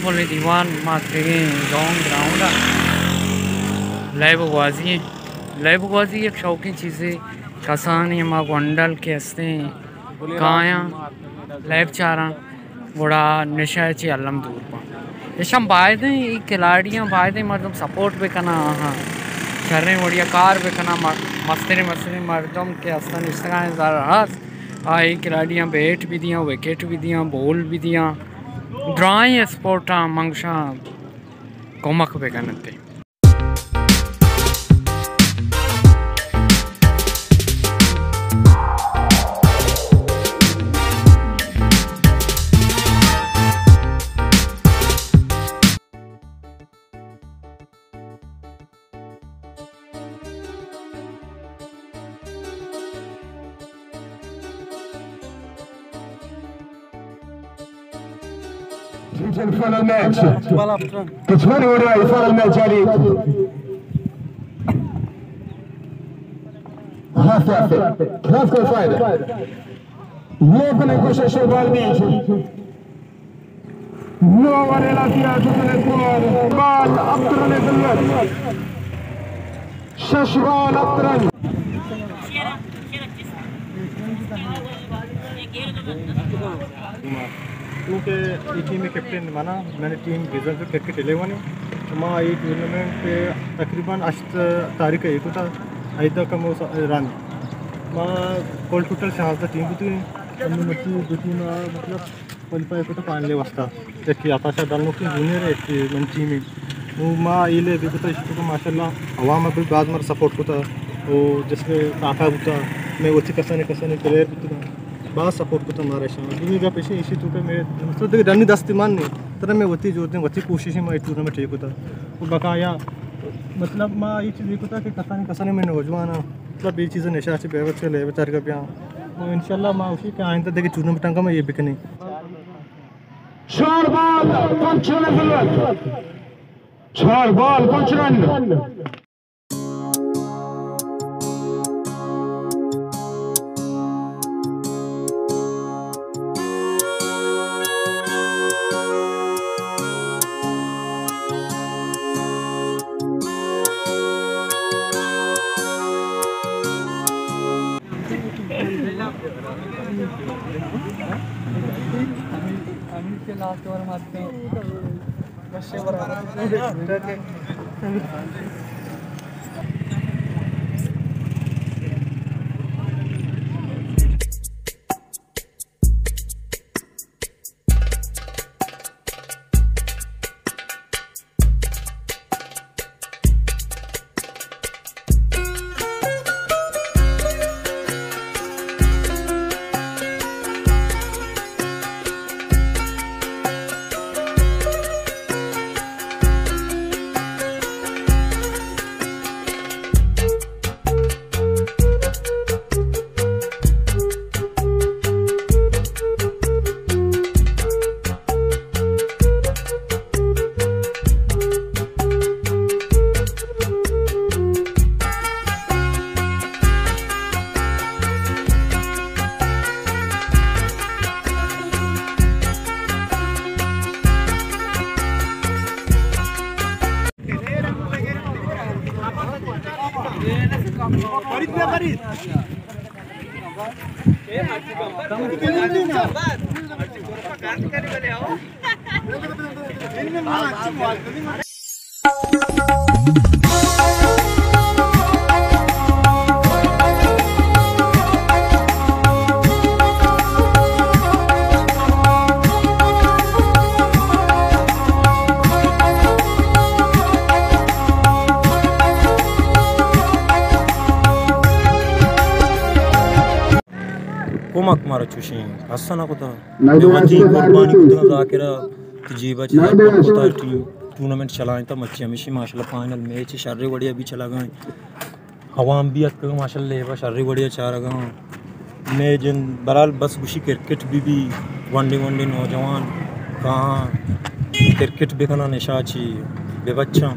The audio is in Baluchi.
پل دیوان ما اتکگیں زون گراؤنڈ ءَ۔ لیب گوازی ایں۔ لیب گوازی یک شوقیں چیزے، کسانیں ما گونڈل کہ ہستیں کایاں، لیب چاراں، گڑا نشہ چہ الم دور باں۔ ایشاں بایدیں، اے کھلاڑیاں بایدیں مردم سپورٹ بکناں، آہاں شریں وڑیا کار بکناں۔ م-، مستریں مستریں مردم کہ ہستاں نشتگاں، زر ہست، آ اے کھلاڑیاں بیٹ بھی دیاں، وکٹ بھی دیاں، بول بھی دیاں، درائیں اسپورٹاں منگشاں کمک بکننت۔ Teacher, final match. Teacher, final match جاری۔ آستے آستے۔ خلاص کر فائدہ۔ یہ اپنے کوشش بال میں۔ نو اوور ءِ لہتیا چوکہ اسکور بال عبدالرحمن ضلعت، شش بال عبدالرحمن۔ چونکہ اے ٹیم ءِ کیپٹن من آں، منی ٹیم بزنس کرکٹ الیون اِنت۔ ما اے ٹورنامنٹ تقریباً ہشت تاریخ ءَ ایر کتگ، عید ءَ کمو رند۔ ما کل ٹوٹل شانزدہ ٹیم بوتگ ایں۔ انوں مرچی دو ٹیم ءَ مطلب کوالیفائی کتگ فائنل ءِ واسطہ۔ یکے عطا شاد دلنوکی جونیئر ءُ یکے منی ٹیم اِنت۔ نوں ما اے لیب ءَ کتگ، اشی توکا ماشاءاللہ عوام ءَ بھی باز مارا سپورٹ کتگ ءُ جیسے کاکا بوتگ، مئے وتی کسانیں کسانیں پلیئر بوتگ، باز سپورٹ کتگ مارا اشاں۔ دومی گپ ایش اِنت، اشی توکا مئے مطلب دگہ ڈنی دستی مان نیست، ترا مئے وتی جہد اِنت، وتی کوشش اِنت، ما اے ٹورنامنٹ ایر کتگ۔ ءُ بقایا مطلب ما اے چیز ایر کتگ کہ کسانیں کسانیں مئے نوجوان اَنت، مطلب اے چیز ءَ نشہ چہ بے وقت لیب ءِ چارگ ءَ بیاں۔ ءُ انشاءاللہ ما گوشیں کہ آئندہ دگہ ٹورنامنٹاں ما اے بکنیں۔ چار بال پنچ رن ضرورت۔ چار بال پنچ رن۔ کمک مارا چوشیں کس نہ کتا۔ نہ، وتی قربانی کتا ذاکرہ، تو جیبا چہ کم کتا، ٹی-، ٹورنامنٹ چلائیں تا مچی ہمیشی ماشاءاللہ فائنل میچ شر وڑیا بھی چلا گئے۔ عوام بھی اتکگ ماشاءاللہ لیبا شر وڑیا چارگا۔ مئے جند برحال بس گوشی کرکٹ بھی بھی ونڈے ونڈے نوجوان کہاں کرکٹ بکناں نشا چی بے بچاں۔